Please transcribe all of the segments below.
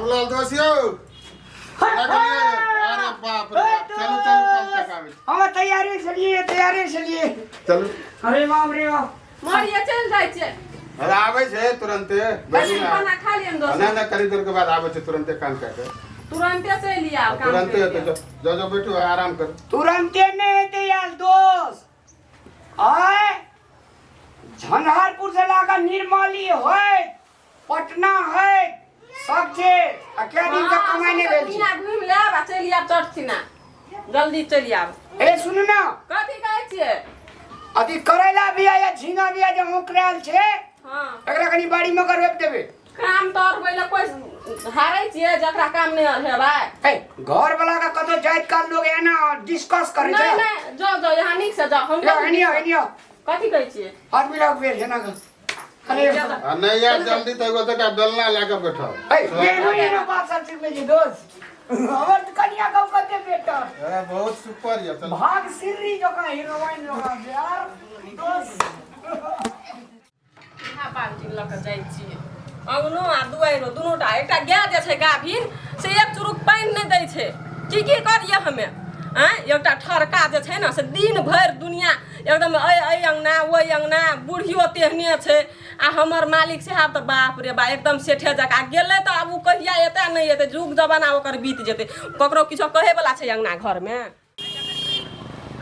बाबूलाल दोस्त यौ लगलियै। अरे बाप रे बाप, चलू चलू काम तक आबै छी। हम तैयारी छलिए, तैयारी छलिए। चलू। अरे बाप रे बाप। मरिए चलि जाइ छियै। अरे आबै छै तुरन्ते, बैठू ना। खाना खा लियन दोस्त। नहि नहि, कनी देर के बाद आबै छै तुरन्ते काम कए के। तुरन्ते चलि आब काम तुरन्ते करि एतै। के। जाउ जाउ जाउ, बैठू, आराम करू। तुरंते नहीं हेतै यार दोस्त। आय झंझारपुर से लाकर निर्मली है, पटना है, सब छै आ कै दिन तक कमाइ नहि भेल छै। दुनिया घुमि लेब आ चलि आयब चटसिना, जल्दी चलि आयब। ए सुनू ना। कथी कहै छियै? अथी करैला बिया या झींगा बिया जे औंकरायल छै, एकरा कनि बाड़ी मे कऽ रोपि देबै। काम तऽ और होइले कोइ हारै छियै जकरा काम नहि हेबै। ए घर वाला के कतौ जाइत काल लोग एना डिस्कस करै छै? नहि नहि, जाउ जाउ, यहाँ नीक से जाउ। हम यौ एनियो एनियो। कथी कहै छियै? हाथ मिलाओ बेर जेना कऽ अरे। आ नहि यार जल्दी तऽ एगो तका बेलना लए कऽ बैठल। ए एनो एनो बात सब सीखबै छी दोस्त। हमर तऽ कनिया कहू कते बेटर। अरे बहुत सुपर यऽ, चलू। भाग सिर्री जकाँ हीरोइन जकाँ छै यार दोस्त। इएह बाल्टीन लऽ कऽ जाइ छियै अङ्गनो आ दुआरिओ दुनू टा। एकटा गाय जे छै गाभिन से एक चुरुक पानि नहि दै छै। की की करियै हमे आँय? एकटा ठरका जे छै ने से दिन भरि दुनिया एकदम अइ अइ अङ्गना ओहि अङ्गना, बुढ़ियो तेहने छै। आ हमर मालिक साहब तऽ बाप रे बा एकदम सेठे जकाँ गेलै तऽ आब ओ कहिया एतै नहि एतै, जुग जमाना ओकर बीत जेतै। ककरो किछो कहैवला छै अङ्गना घरमे?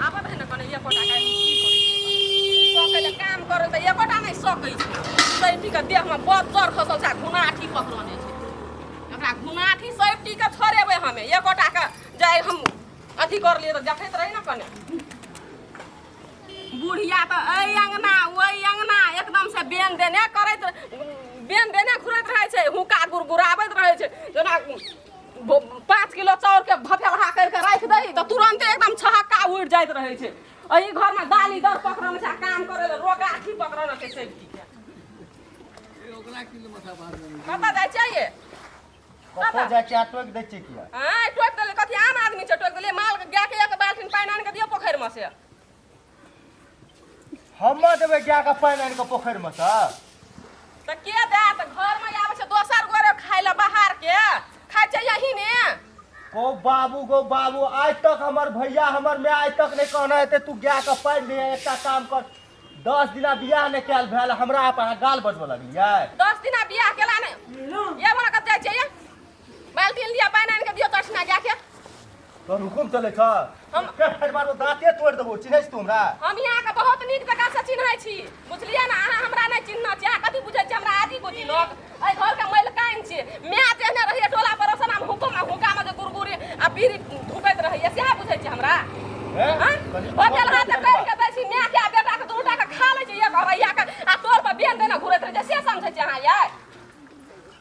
आबत है ने कने एकोटा के की करै छै? सकै लए काम करै तऽ एकोटा नहि सकै छै। सैठी के देहमे बज्जर खसल छै आ घुनाठी पकड़ने छै। एकरा घुनाठी सैठी के छोड़ेबै हमे एकोटा के जाय हम अथी करलियै तऽ देखैत रही ने कने। बुढ़िया तऽ एहि अङ्गना ओहि अङ्गना एकदम से बेन देने करैत बेन देने घुरैत रहै छै, हुक्का गुरगुराबैत रहै छै। जेना 5 किलो चाउरके भफेलहा करि कऽ राखि दही तऽ तुरन्ते एकदम छहक्का उड़ि जाइत रहै छै। एहि घरमे दालि दर पकड़ने छै आ काम करै लए रोगाठी पकड़ने छै सब्जीके। कतऽ जाइ छियै ये? कतऽ जाइ छियै? टोकि दै छियै किया? आँय, टोकि देलियै? कथी आन आदमी छै टोकि देलियै? माल गायके एक बाल्टीन पानि आनि कऽ दियौ पोखरिमे से। हम देबै गायके पानि आनि कऽ पोखरिमे सँ? तऽ के देत? घरमे आबै छै दोसर गोरे खाय लए, बाहरके खाइ छै यही ने। गो बाबू, गो बाबू, आइ तक हमर भैया हमर माय आइ तक नहि कहने हेतै तू गायके पानि दे। एकटा काम कर, 10 दिना बियाह नहि कयल भेल हमरा आप अहाँ गाल बजबऽ लगलियै। 10 दिना बियाह केला नहि ये बना कऽ जाइ छियै ये? बाल्टीन लिअ, पानि आनि कऽ दियौ तखना गायके। तोहर हुकुम चलै छ? हम के फाड़ि मारबो, दाँते तोड़ि देबो। चिन्है छी तू हमरा? हम अहाँके बहुत नीक जकाँ से चिन्है छी, बुझलियै ने? अहाँ हमरा नहि चिन्हने छी। अहाँ कथी बुझै छी हमरा? आजी गोजी लोक एहि घरके मैलकाइन छी। माय जेहने रहैए टोला पड़ोसना हुकुम आ हुक्कामे जे गुरगुरी आ बीड़ी धुकैत रहैए सएह बुझै छी हमरा? हे? हाँ? कनि होटल हाथ करि के दै छी मायके आ बेटाके, दुनू के खा लै छै एक अरैया के आ तोर पर बेन देने घुरैत रहै छै से समझै छी अहाँ यै?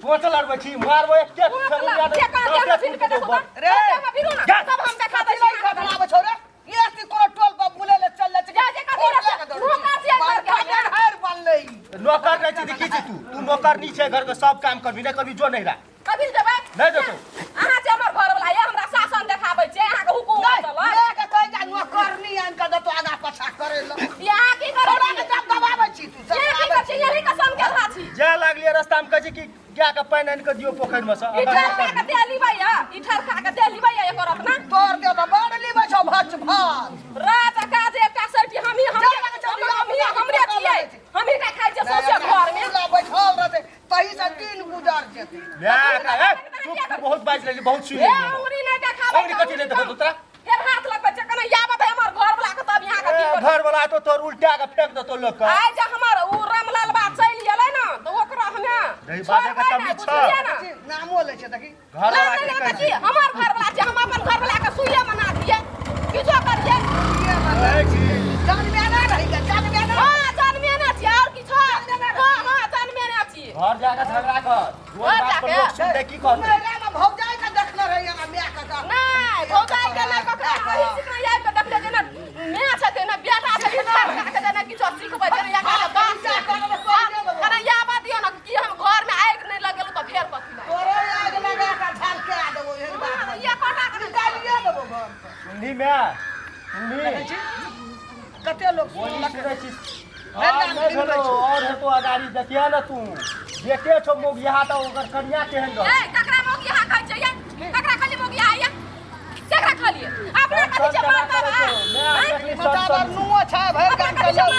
चोट लड़बै छी, मारबो एके चोट लग- के कहाँ देह में फिर के देखो तऽ। रे। देह में फिरू ना, जा। तब हम देखा दै छी अहाँके। बनाबै छौ रे ये सी कोनो टोल पर बुले ले चल ले। जा जे कथी रे, नौकर छियै घरके हमे। हार बनलै। नौकर नहि छी तऽ की छी तू? तू नौकर नहीं छै, घर के सब काम करबी, नहि करबी जो नहीं रहा। कथी देबै? नहि देतौ। अहाँ छै हमर घरवला ये, हमरा शासन देखाबै छै, अहाँके हुकुम नहीं चलत। ले के कहि जा नौकरनी आन के देतो आगा पाछा करे ल। ये अहाँ की करै तोरा छी? के जब दबाबै छी तू सब। ये की करै छी? यही कसम केलहा छी। जाय लागलियै रास्ता में, कहै छै कि गाय के पानि आनि कऽ दियौ पोखरि में सँ। ई ठरका के दे लिबै या, ई ठरका के दे लिबै या एकर अपना। तोर दे तऽ बड़ लिबै छौ भच भात। रात आ काज एकटा सैठी हमही हम जा लगै छौ हमही हमरे छियै, हमही टा खाइ छियै सौंसे घर में। पूरा बैठल रहतै तही से दिन गुजर जेतै। माय के ए चुप, तू बहुत बाजि लेली, बहुत सुनि ए लेली। अंगुरी नहि देखाबै। अंगुरी कथी नहि देखेतौ तोरा? फेर हाथ लगबै छै कने याबत है हमर घर वाला के तब यहाँ के की ए, करबै? घर वाला तो तोर उल्टा के फेंक देतौ लोग के। आइ जे हमर उ रामलाल बा चलि गेलै ने तऽ ओकरा हमे नहीं, बाजै के छोड़बै तमीज नहि, छौ। बुझलियै ने? नामो लै छै देखी। घर वाला नहि, के नहि, कहै नहि, छै। हमर घर वाला छै, हम अपन घर वाला के सुइए मना दियै, किछो करियै। कहै छी। जानबे ना रही के जानबे ना। हँ, जनमेने छी आओर किछो? हँ हँ, जनमेने छी। घर जाके झगड़ा कर। रोज घर बात पर जाके? लोग सुनतै की कहतै? मेला में भौजाई के देखने रही हमरा माय के गा। नहि, भौजाई के नहि ककरो अही सिखने आबि कऽ देखलियै जेना माय छथिन ने बेटा छथिन के जेना किछो सिखबै जेना एकरा बात कने याबऽ दियौ ने कि हम घरमे आगि नहि लगेलहुँ तऽ फेर कथी लागि? तोरो आग लगा के झलका देबो एहन बात। हँ, एकोटा के नहि। निकालिए देबो घर से। सुनली माय, सुनली? देखै छी कते लोक बोली सुनलक। सुनै छी। भेल आर जान नहि दिन भेलौ, छै। और हेतौ अगाड़ी देखिहे ने तू। बेटे छौ मौगियाहा तऽ ओकर कनिया केहन रहतौ? ए, ककरा मौगियाहा? छियै अपना कथी छै मारता बा मताबर नुओ छै भरि गाम के लोग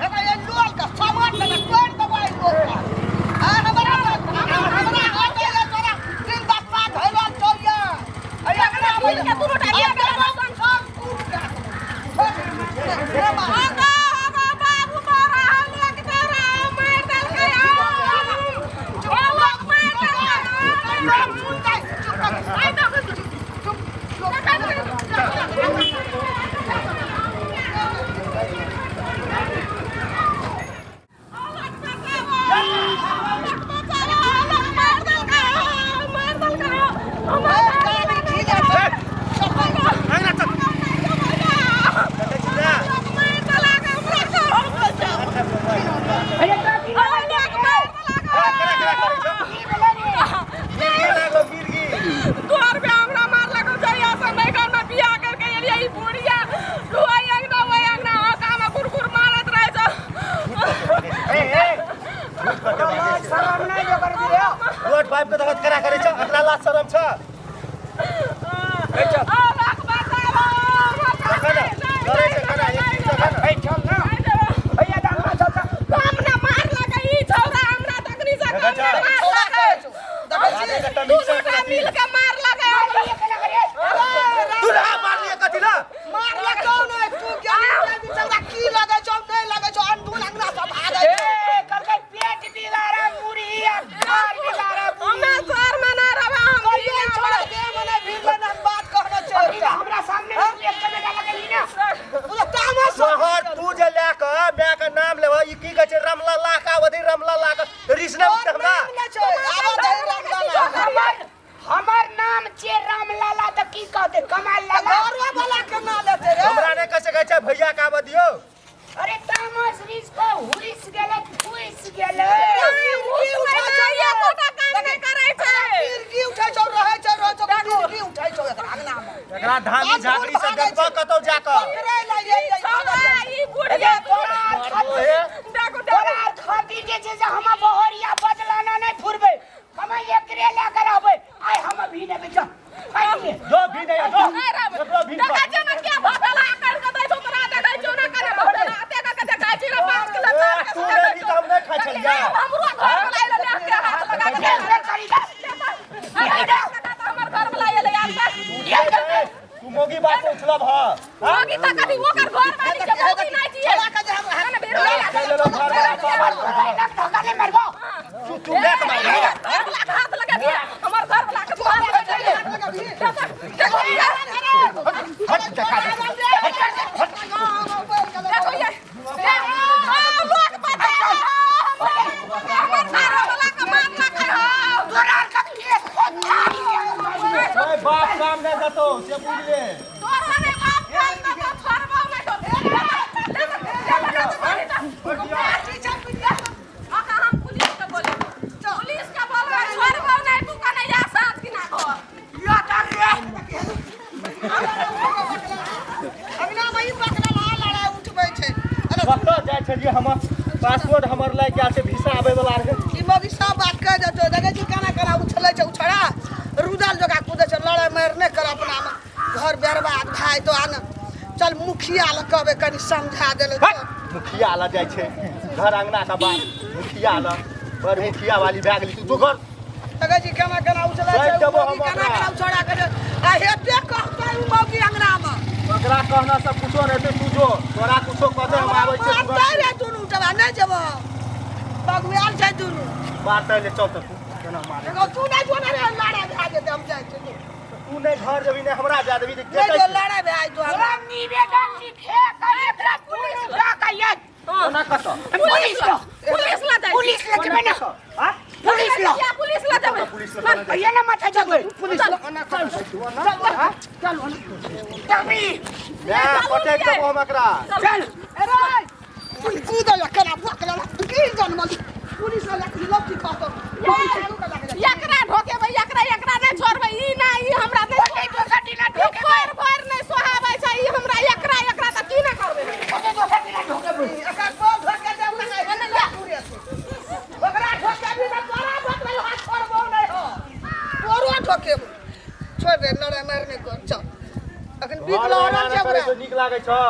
देखो ये लोल के सामान के तोड़ देबै लोल के आ हमरा हमरा आते ये तोरा दिन दस सात धैलो चलिया आ एकरा मिल के दुनू टा बियाह करा सब कूट के होगा होगा बाबू तोरा लोग तोरा मार देलकै ओ लोग मार देलकै आइ देखो अरे काकी की भेलै रे तोहर बे हमरा मारलक जहिया से नैहर में बियाह करके एलियै ई बुढ़िया ओहि अंगना ओहि अंगना हका में कुरकुर मारैत रहै छै। लाज शरम नहि जो कर दियो। रोड पाइप के दखत करा करे छ एकरा लाज शरम छ। आ लाख बचाओ। खाना डरे छै खाना एक दिन से खाना। ए चल ना भैया दाम चल चल। कम ने मारलक ई छौड़ा हमरा तखनी से कम ने मारलक। दुनू टा मिल के मारलक। ये केना करे? तू रा मार लिए कथि ला? मारलक कौन है तू ज्ञानी चौड़ा की लगै छौ नहि लगै छौ अंधुन अंगना सब भागै छौ। ए कल पेट बिगाड़ा मुरी आ घर बिगाड़ा। हमे घर में ना रहबै हम। कहिए छोड़ा दे मने भीड़ में हम बात कहना अभी छै हमरा सामने में तू एक चमेटा लगेली ना। ओ तामस शहर तू जे लए के माय के नाम लेबह ई की कहै छै रमलला का वधि रमलला के रिस नहि उठतै हमरा। नाम नहि छै आबऽ दे रामलाला। हमर हमर नाम छे रामलाला त की कहते कमाल लाला। घरवा वाला के ना लेते रे। हमरा नहि कह सकै छै भैया के आबऽ दियौ। अरे तामस रिस को हुइस गेलै फुइस गेलै। एकोटा काम नहि करै छै। मिर्गी उठै छौ रहै छै रहै छौ मिर्गी उठै छौ एकरा अंगना मे। एकरा धामी झाकड़ी से देखबह कतौ जा कऽ। पकड़ै ला ये ये छौड़ा ई बुढ़िया तोरा ओहे देखो तोरा खातिर जे छै से हम बहरिया बदलाना नहि फुरबै। हम एकरे लए कर रहबै। आइ हम भी नहि बेचब खाइ जो भी नहि जो एकरो भी देखै छियै ने के भभेला कर के दै छौ तोरा देखै छियौ ने कने भभेला एते कर के देखै छी ने 5 किलो ए, तू नहि भी तऽ हम नहि खाइ छलियै। हमरो घर वाला एलै देख के हाथ लगा के देख देख करी दे। हमर घर वाला एलै आब तक। तू मोगी बात उछलब ह मोगी तऽ कथी ओकर घर वाली के मोगी नहि छियै। छोड़ा के जे हम कने भेरो चलि लेलहुँ घर वाला धोखा धोखा नहि मारबो। तू तू माय के मारबह। घर वाला के हाथ लगा दिया हमर घर वाला के हाथ लगा दिया। देखो ये हट देखा दे। देखो ये आ लोग बचाओ हमर घर वाला के मारलक हौ। तोरा के केस खोतारी ओए बाप काम नहि देतौ से बुझ ले। तोरा ने बाप काम देतौ छोड़बौ नहि तो। अका हम पुलिस के बोलेबो पुलिस के बोलबै छोड़बौ नहि तू कन्हैया साँझ किना घर। या कर रे। अंगना मे ई बकरा ला लड़ाई उठबै छै। अरे कतऽ जाइ छलियै हमर पासपोर्ट हमर लए गेल छै वीसा आबै वाला रहै। ई मौगी सब बात कहि देतौ। देखै छी केना केना उछलै छै उछड़ा रुदल जकाँ कूदै छै। लड़ाइ मारि नहि कर अपना मे घर बर्बाद भए जेतौ। आ ने चल मुखिया लग कहबै कनि समझा देलै। हट, मुखिया लग जाइ छै घर अंगना के बात मुखिया लग बड़ मुखिया वाली भए गेली तू जो घर। देखै छी केना केना उछलै कहि छै उ देबो मौगी हम केना ओकरा। केना उछड़ा के आ हेते कहतै उ मौगी अंगना मे। ओकरा कहना सब कुछो नहि हेतै तू जो तोरा कुछो कहतै हम आबै छियै मारतै तुरन्त। रे दुनू टबा नहि जेबो बगुआल छै दुनू। मारतै ले चल तऽ तू केना मारे। देखो तू नहि जो ने रे लड़ाइ भए जेतै हम जाइ छियै। तू नहि घर जेबही नहि हमरा जाय देबही तऽ के नहि जो कहै छै? लड़ाइ भए जेतौ हमरा। तोरा निवेदन लिखे के एकरा पुलिस लऽ के आयत। ओना कतऽ? पुलिस लऽ पुलिस लऽ जाइ पुलिस लऽ जेबै ना। हाँ? पुलिस लऽ पुलिस लऽ जेबै। पुलिस लऽ केना भैया ना माथा जेबै पुलिस लग ओना चल चल ओना तभी माय पटकि देबो हम एकरा। चल अरे पुलिस कूदल केना बकला की जनमल पुलिस वाला की लोग की कहतो पुलिस के लगे जाइ। एकरा ढोकेबै एकरा एकरा नहि छोड़बै ई ना ई हमरा नहि ओते दोसर दिना ई ढोकेबै। भरि भरि नहि सोहाबै छै ई हमरा एकरा एकरा तऽ की नहि करबै। ओते दोसर दिना ढोकेबै। एकर गोल धोके देब ना पूरे से ओकरा ढोकेबी तऽ तोरा ढोकबै हाथ छोड़बो नहि हो तोरो ढोकेबो। छोड़ दे लड़ाइ मारि नहि कर चल। अखन बीख घर लहरल में छै करै ओकरा छौ, नीक लागै छौ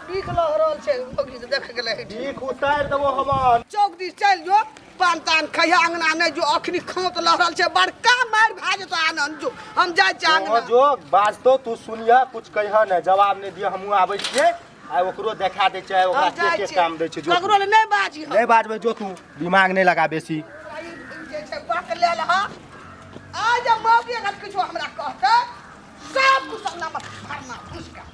बीख लहरल छै मौगी से देख गेलै एहिठाम। भीख उतारि देबो हमर चौक दिस चलि जो पान तान खैहा अंगना नहि जो अखनी खौत लहरल छै बड़का मारि भए जेतो आनंद जो हम जाइ छियै ओ अंगना जो बाजतो तू सुनिह कुछ कहिह नहि जवाब नहि दिह हमहूँ आबै छियै आ ओकरो देखा दै छियै ओकरा हम के जाइ के छियै काम दै छै जो तू। ककरो लए नहि बाजी हम नहि बाजबै जो तू दिमाग नहि लगा बेसी ई जे छै बक लेल ह आ जे मौगी अगर किछो हमरा कहतै सब कुछ अंगना मे भरना घुसि कऽ।